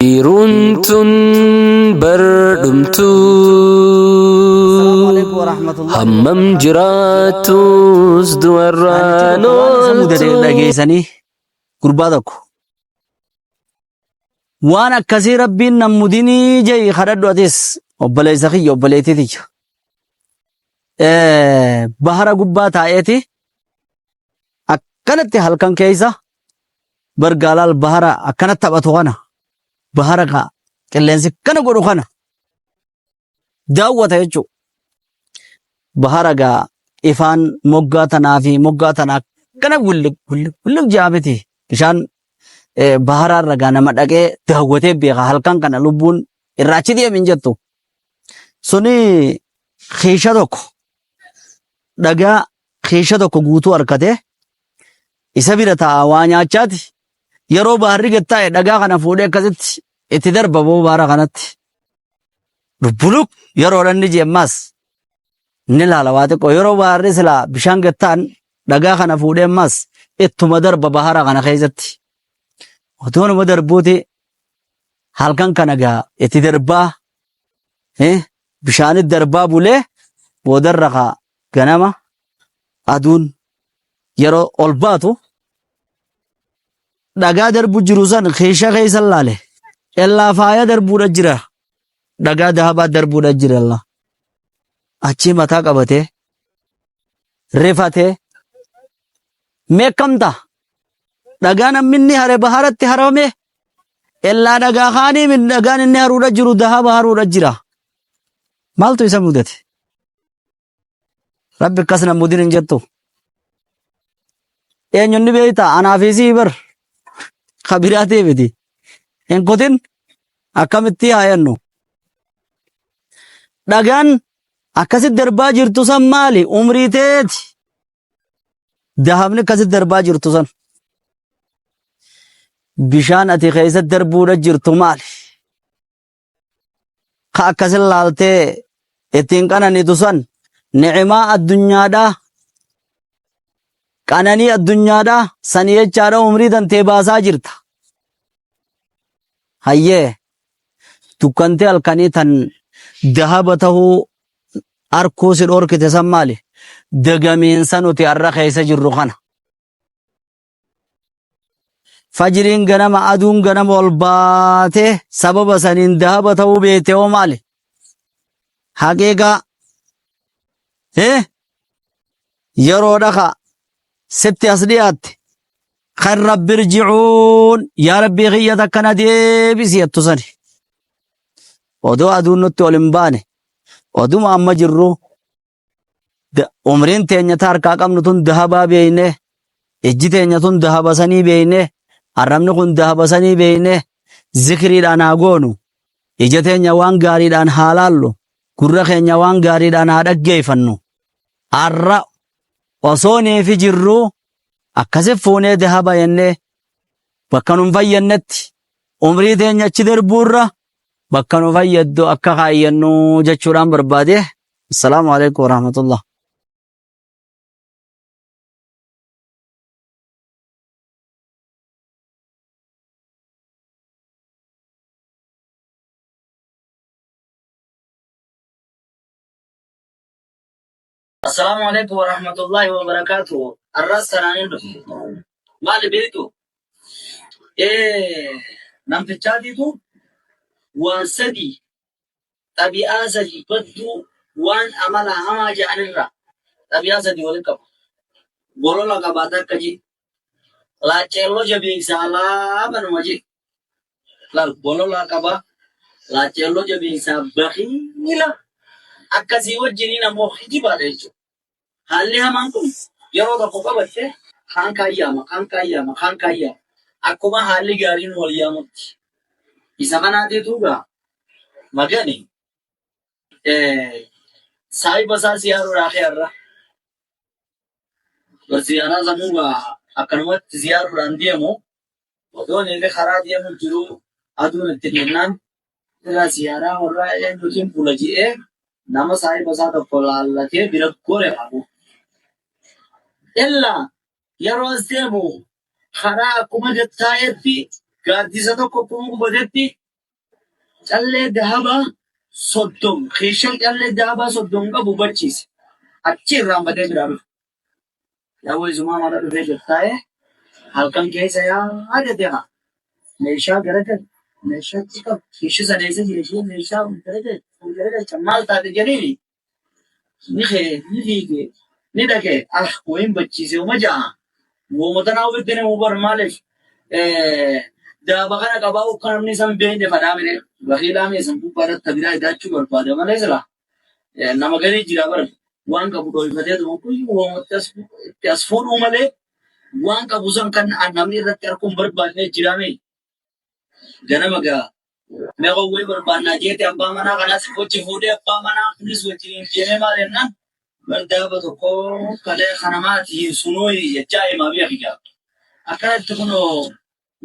Jiruun tun bar dhumtuu hammam jiraattus du'arraan Waan isa mudate ooltu. dhageessanii gurbaa tokko. Waan akkasii rabbiin nan mudinii je'i kadhadhu atis obboleessa kiyya obboleettii tiyya. Bahara gubbaa taa'eeti akkanatti halkan keessa bargaalaal bahara akkana taphatu kana bahara ka qilleensi kana godhu kana daawwata jechuudha. Bahara gaa ifaan moggaa tanaa fi moggaa tanaa akkana wulliq wulliq wulliq jaa miti. Bishaan baharaarra gaa nama dhaqee daawwatee beeka halkan kana lubbuun irraa achi deemi hin jettu. Suni keesha tokko dhagaa keesha tokko guutuu harkatee isa bira taa'a waa nyaachaati. Yeroo baharri gad taa'e dhagaa kana fuudhee akkasitti itti darba boo bahara kanatti. Dubbuluq yeroo dhanni jeemmaas ni laala waa xiqqoo yeroo baharri silaa bishaan gad ta'an dhagaa kana fuudhee ammaas ittuma darba bahara kana keessatti. Otoo nama darbuuti halkan kana gaa itti darbaa bishaanit darbaa bulee boodarra kaa ganama aduun yeroo ol baatu dhagaa darbu jiru san keesha keessa laale ellaa faaya darbuudha jira dhagaa dahabaa darbuudha jira ellaa achii mataa qabatee rifatee meeqamta dhagaa namni inni hare baharatti harame ellaa dhagaa kaanii dhagaan inni haruudha jiru dahaba haruudha jira maaltu isa mudate Rabbi akkas na mudin hin jettu. Eenyuun ni beekta anaa fi sii bar ka biraatii miti. Hin kutin akkamitti haa jennu. Dhagaan akkasitti darbaa jirtu san maali? Umrii teeti. Dahabni akkasitti darbaa jirtu san. Bishaan ati keessatti darbuudha jirtu maali? Ka akkasin laaltee ittiin qananitu san ni'imaa addunyaadhaa qananii addunyaadhaa sanii jechaadha umrii tantee baasaa jirta. Hayyee dukkantee halkanii tan dahaba tahuu arkuu si dhorkite san maali? Dagamiinsa nuti har'a keessa jirru kana. Fajriin ganama aduun ganama ol baatee sababa saniin dahaba ta'uu beekte hoo maali? Haqiiqaa yeroo dhaqa sitti as dhiyaatte kan rabbi irji'uun yaa rabbii kiyya takka na deebisi jettu sani. Odoo aduun nutti ol hin baane oduma amma jirru Umriin teenya ta harkaa qabnu tun dahabaa beeyne, ijji teenya tun dahaba sanii beeyne, arrabni kun dahaba sanii beeyne, zikriidhaan haa goonu, ija teenya waan gaariidhaan haa laallu, gurra keenya waan gaariidhaan haa dhaggeeffannu. Arra osoo neefi jirruu akkasi fuunee dahaba jennee bakka nun fayyannetti umrii teenya achi darbuurra bakka nu fayyaddu akka kaayyannu jechuudhaan barbaade. Assalaamu alaikum warahmatullah. Assalaamu alaikum warahmatullahi wabarakatuh. Arraas tanaan hin dhufe. Maali beektu? Namtichaatiitu waan sadii xabi'aa sadii badduu waan amala hamaa ja'anirraa xabi'aa sadii walitti qaba. Bolola qabaata akka ji. Laacceelloo jabeessaa laabanuma ji. Laal bolola qaba. Laacceelloo jabeessaa bakiila akkasii wajjiniin ammoo kijibaadha jechuudha. Haalli hamaan kun yeroo tokko qabatte kaan kaan yaama, kaan kaan yaama, kaan kaan yaama. Akkuma haalli gaariin wal yaamutti. Isa kanaatiitu gaa magani saahiba isaa ziyaaruudhaa kee har'a. Bar ziyaaraa sanuu gaa akkanumatti ziyaaruudhaan deemu otoo inni karaa deemu jiru aduun itti kennaan irraa ziyaaraa warra eenyutiin bula je'ee nama saahiba isaa tokko laallatee bira gore qabu. Illaa yeroo as deemu karaa akkuma gad taa'etti gaaddisa tokko akkuma qubatetti Callee dahabaa 30 keeshaa callee dahabaa 30 qabu bachiise. Achi irraanfatee biraa dhufe. Yaaboo isumaa mana dhufee taa'ee halkan keessa yaadate haa. Meeshaa garagal meeshaa achi qabu keeshaa sana eessa jira ishee meeshaa garagal garagalcha maal taate jedhanii ni kee ni fiige ni dhaqee ah wayin bachiise uma ja'a. Wooma tanaa ofitti nama bar maaliif daaba kana qabaa ukka namni isan beekne fadhaa mire bakiilaa mee san gubbaadhaan tabiraa idaachuu barbaada malee sila nama garii jira bar waan qabu dhooyfatee tuma kuyyuu woomatti as fuudhuu malee waan qabu san kan namni irratti arguun barbaadne jira mee ganama gaa mee qawwee barbaannaa jeete abbaa manaa kanas gochi fuudhee abbaa manaa kunis wajjin deemee maal jennaan bar daaba tokko kalee kanamaati sunuu jechaa himaa beekigaa. Akkanatti kunoo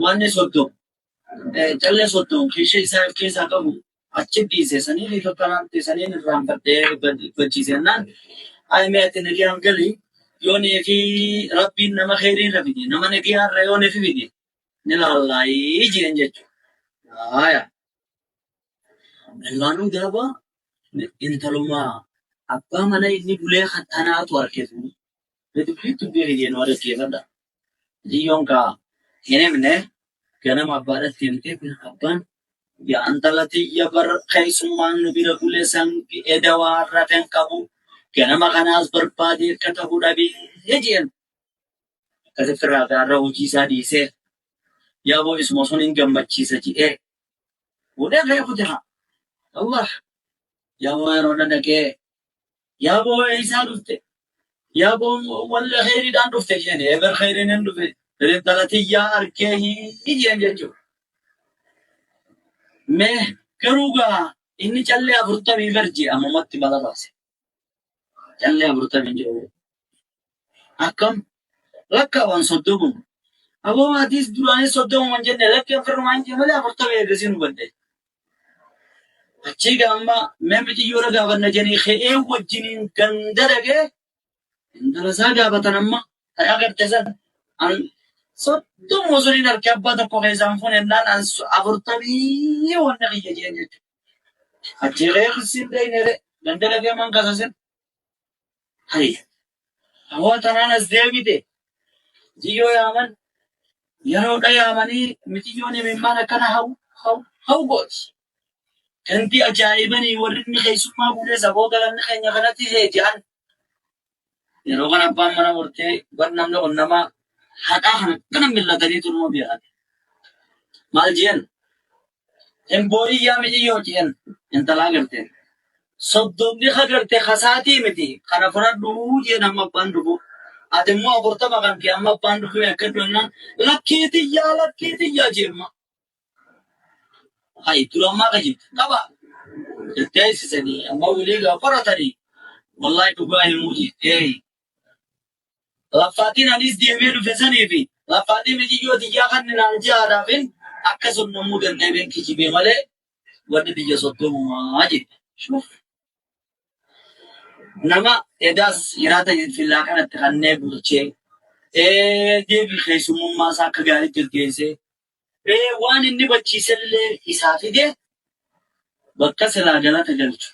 wanni 30 callee 30 keeshaa isaa of keessaa qabu achi dhiise sanii fi akkanatti saniin irraanfadhee bachiise jennaan ay mee ati nagayaan gali yoonii fi rabbiin nama kheyriin irra fide nama nagayaan irra yoonii fi fide ni laallaayii jeen jechuudha. Haaya. Illaanuu daaba intaluma abbaa mana inni bulee tanaatu arketu. Dubbii dubbii kiyyeen warra dhaggeeffadha. Xiyyoon kaa hin himne ganama abbaadhatti himtee abbaan yaa intala tiyya bar keessummaan nu bira bule san eda waan rafen qabu ganama kanaas barbaadee akka ta'u dhabee jeen. Akkasitti irraa gaarra hojii isaa dhiisee yaaboo isuma sun hin gammachiisa jedhee fuudhee ka'ee kute haa. Allah yaaboo yeroo dhaqee yaaboo eessaa dhufte yaaboo walla kheyriidhaan dhufte jeen eber kheyriin hin dhufe intala tiyyaa arkee jeen jechuudha. Mee garuu gaa inni callee 40 barjee ammumatti mala baase. Callee 40 jiru. Akkam lakkaawwan 30. Aboo maatis duraanis 30 jenne lakkee ofirrumaan jee malee 40 eegasii nu badde. Achii gaamma mee miciyyoora gaafanna jedhanii ka'ee wajjiniin ganda dhaqee intala isaa gaafatan amma ta'ee agarte san an 30 osoo hin harkee abbaa tokko keessaan fuunennaan an 40 wanna kiyya jeen jechuudha. Achii ka'ee kisiin dhayne ganda dhaqee man kasasin. Hayi hawaa tanaan as deebite miciyyoo yaaman yeroodha yaamanii miciyyoon imimmaan akkana hawu hawu hawu gooti. Ganti ajaa'ibanii warri inni keessummaa fuudhee saboo galanni keenya kanatti jedhan. Yeroo kana abbaan mana murtee bar namni kun nama haqaa kana akkana mil'atanii turuma beekan. Maal jeen? Hin boo'in yaa miciyyoo jeen intalaa garteen. 30 ka garte kasaatii miti kana fudhadhuu jeen amma abbaan dhufu. Ati immoo 40 kan kee amma abbaan dhufu akka dhufnaan lakkii tiyyaa jeemma. Hayi dura ammaa kajibte qaba. Jettee eegsisanii amma walii gaa qoratanii wallahi dhugaa himuu jettee. Laffaatiin anis deemee dhufe sanii fi laffaatiin miciyyoo tiyyaa kan naan ji'aadhaafin akka sonnamuu danda'een kijibee malee wanni biyya 30 jette. Shuuf. Nama edaas nyaata fillaa kanatti kannee bulchee deebii keessummummaa isaa akka gaariitti gaggeessee waan inni bachiisellee isaa fide bakka silaa galata galchu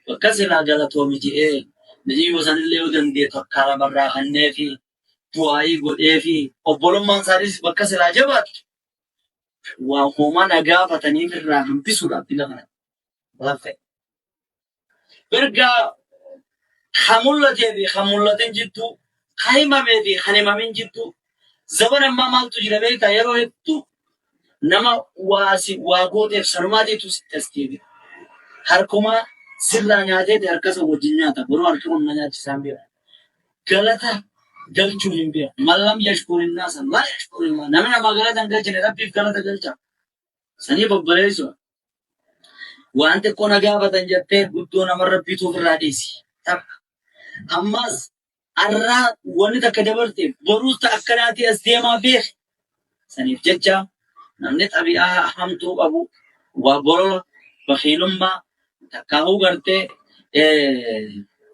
bakka silaa galatoomi jedhee miciyyoo sanillee yoo dandeettu akka lamarraa kannee fi du'aayii godhee fi obbolummaan isaanis bakka silaa jabaattu waa homaa na gaafataniif irraa hambisuudhaaf bila kana lafe. Ergaa kan mul'atee fi kan mul'atin jidduu, kan himamee fi kan himamin jidduu, zaman ammaa maaltu jira beektaa yeroo hedduu nama waa gooteef sanumaatiitu sitti as deebi'a. Harkumaa sirraa nyaateeti harka isa wajjin nyaata. Boruu harki kun na nyaachisaan beeku. Galata galchuu hin beeku. Man lam yashkurin naasa laa yashkurillah. Namni namaa galata hin galchine rabbiif galata galcha. Sanii obboleessoo. Waan xiqqoo na gaafatan jettee guddoo namarra bituuf irraa dhiisi. Takka. Ammas arraa wanni takka dabarte boruus ta akkanaatii as deemaa beeki. Saniif jecha namni xabi'aa hamtuu qabu waa bolola bakiilummaa takkaahuu gartee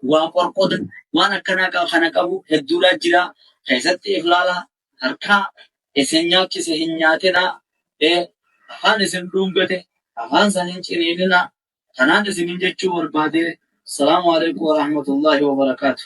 waa qorqoda waan akkanaa kana qabu hedduudhaa jira. Keessatti if laalaa harkaa isin nyaachise hin nyaatinaa afaan isin dhungate Afaan saniin ciniinina. Kanaan isinin jechuu barbaade. Salaamu alaikum warahmatullahi wabarakaatu.